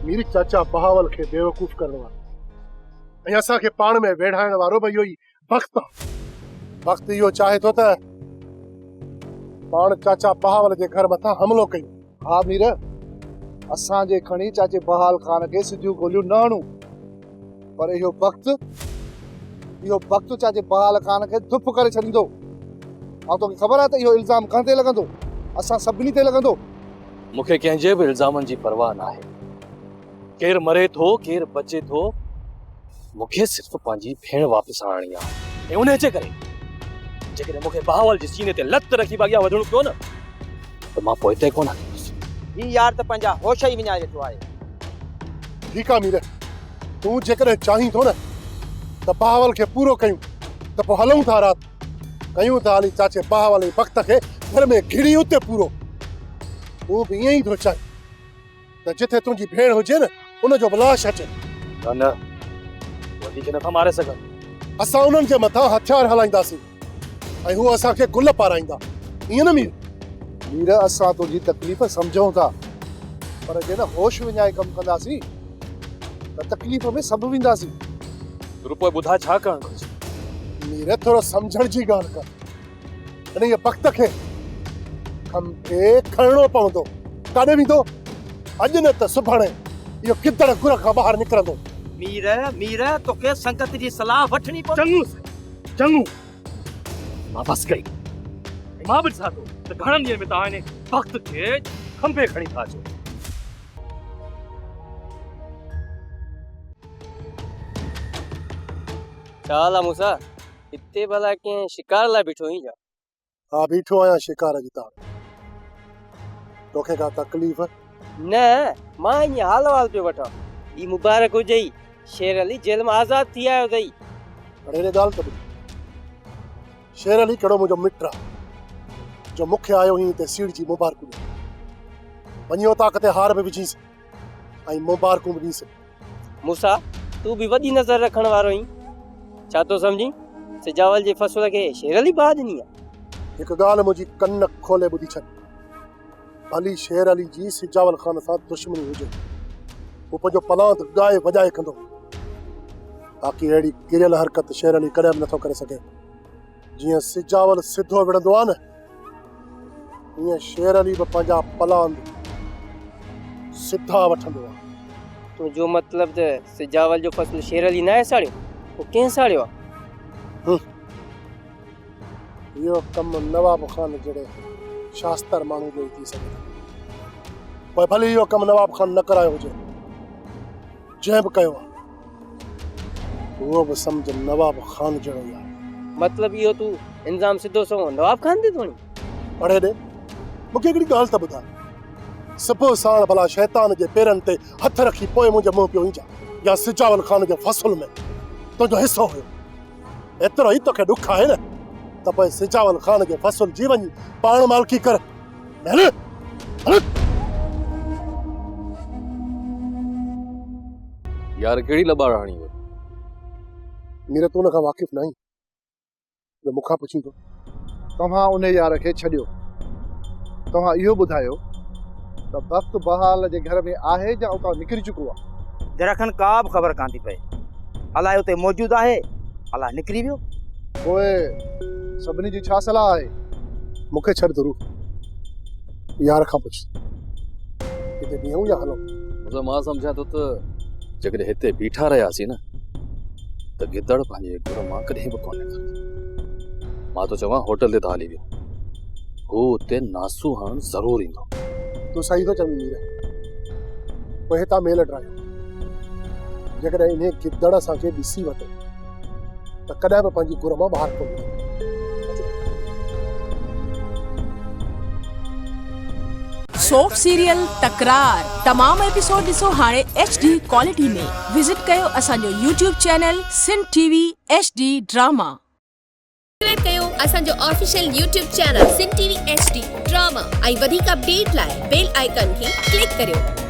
مير چاچا بهاول کي بيوقوف ڪرڻ وارو ۽ اسان کي پاڻ ۾ ويڙهائڻ وارو به اهو ئي بخت آ. بخت اهو چاهي ٿو ته پاڻ چاچا بهاول جي گهر مٿان حملو ڪيون. ها مير، اسان جي کڻي چاچي بهال خان کي سڌيون گوليون نه هڻون، پر اهو بخت، اهو بخت چاچي بهال خان کي ڌپ ڪري ڇڏيندو. ۽ توکي خبر آهي ته اهو الزام ڪنهن تي لڳندو؟ اسان سڀني تي لڳندو. مون کي ڪنهن جي به الزامن جي پرواهه ناهي. ڪير مري ٿو، ڪير بچي ٿو، مون کي صرف پنهنجي ڀيڻ واپس آڻڻي آهي ۽ انهيء جي ڪري جيڪڏهن مون کي بهاول جي سيني تي لت رکي به اڳيان وڌڻو پيو نه ته مان پوئتي ڪونه ٿيندس. هي يار ته پنهنجا هوش ئي وڃائي ويٺو آهي. ٺيڪ آ مير، تون جيڪڏهن چاهين ٿو نه ته بهاول کي پورو ڪيون ته پوء هلون ٿا رات ڪيون ٿا هلي چاچي بهاول ۽ بخت کي گهر ۾ گهڙي اتي پورو. تون به ائين ئي ٿو چاهين. ته جتي تنهنجي ڀيڻ هجي نه ان جو به لاش اچي. نه نه وڌيڪ نٿا ماري سگهن. اسان انهن جي مٿان هٿيار هلائينداسين ۽ هو اسان کي گل پارائيندا. ائين نه مير؟ مير اسان تنهنجي تڪليف سمجهون ٿا پر جي نه هوش وڃائي ڪم ڪنداسين ته تڪليف ۾ سڀ وينداسين. تون پوء ٻڌاء ڇا ڪرڻ گهرجي؟ مير ٿورو سمجهڻ جي ڳالهه ڪر. انهيء بخت کي کنڀي کڻڻو پوندو. ڪاڏي ويندو؟ اڄ نه ته سڀاڻي اهو گدڙ گر کان ٻاهر نڪرندو. مير، مير، توکي سنگت جي صلاح وٺڻي پوندي. چڱو سائين، چڱو. مان بس ڪئي ۽ مان به ڏسان ٿو ته گهڻن ڏينهن ۾ توهان انهيء بخت کي کنڀي کڻي ٿا اچو. ڇا حال آ موسيٰ؟ هتي ڀلا ڪنهن شڪار لاء بيٺو آهين ڇا؟ ها بيٺو آهيان شڪار جي تاڙ. توکي ڪا تڪليف؟ نه، مان ائين حال احوال پيو وٺان. ڏي مبارڪ هجئي، شير علي جيل مان آزاد ٿي آيو اٿئي. اڙي هيڏي ڳالهه ته ٻڌ. شير علي ڪهڙو منهنجو مٽ آ، جو مون کي آيو هئين هتي سيڙجي مبارڪون ڏيڻ. وڃي اوطاق تي هار به وجهينس ۽ مبارڪون به ڏينس. موسيٰ، تون به وڏي نظر رکڻ وارو آهين. ڇا ٿو سمجهين؟ سجاول جي فصل کي شير علي باهه ڏني آهي. هڪ ڳالهه منهنجي ڪن کولي ٻڌي ڇڏ. ڀلي شير علي جي سجاول خان سان دشمني هجي، هو پنهنجو پلاند ڳائي وڄائي ڪندو. باقي اهڙي ڪريل حرڪت شير علي ڪڏهن به نٿو ڪري سگهي. جيئن سجاول سڌو وڙهندو آهي نه، تيئن شير علي به پنهنجا پلاند سڌا وٺندو آهي. تنهنجو مطلب ته سجاول جو فصل شير علي ناهي ساڙيو، پوء ڪنهن ساڙيو آهي؟ هه، اهو ڪم نواب خان جهڙي شاستر ماڻهو جو ئي ٿي سگهي ٿو. پوء ڀلي اهو ڪم نواب خان نه ڪرايو هجي، جنهن به ڪيو آهي، اهو به سمجهه نواب خان جهڙو ئي آهي. مطلب اهو تون الزام سڌو سنئون نواب خان تي ٿو هڻين؟ اڙي ڏي، مون کي هڪڙي ڳالهه ته ٻڌاء. صبح ساڻ ڀلا شيطان جي پيرن تي هٿ رکي پوء منهنجي منهن پيو اينجا يا سجاول خان جي فصل ۾ تنهنجو حصو هيو. ايترو ئي توکي ڏک آهي نه ته پوء سجاول خان جي فصل جي وڃي پاڻ مالڪي ڪر. هل هل. يار ڪهڙي لٻاڙ هڻي وئي. مير تون ان کان واقف ناهين جو مون کان پڇين ٿو. توهان انهي يار کي ڇڏيو. توهان اهو ٻڌايو ته بخت بحال جي گهر ۾ آهي يا اتان نڪري چڪو آهي. درکن ڪا به خبر ڪانه ٿي پئي. الائي اتي موجود آهي الائي نڪري ويو. پوء سڀني جي ڇا صلاح آهي؟ مون کي ڇڏ درو، يار کان پڇ. هتي بيهون يا هلون؟ مطلب مان سمجهان ٿو ته جيڪڏهن هتي بيٺا رهياسين نه ته گدڙ پنهنجي گهر مان ڪڏهن به ڪونه نڪرندو. مان ٿو چوان هوٽل تي ٿا هلي ويهون. هو اتي ناسو هڻڻ ضرور ايندو. تون صحيح ٿو چوين مير. پوء هتان ميل ڊرايو. جيڪڏهن انهيء گدڙ اسان کي ڏسي ورتو ته ڪڏهن به پنهنجي گهر مان ٻاهر ڪونه نڪرندو. سوپ سيريل تڪرار تمام ايپيسوڊ ڏسو هاڻي ايڇ ڊي ڪوالٽي ۾ وزٽ ڪيو اسان جو YouTube channel Sindh T V H D drama. Subscribe ڪيو اسان جو official YouTube channel Sindh T V H D drama ۽ وڌيڪ اپڊيٽ لاء بيل آئيڪان کي ڪلڪ ڪريو.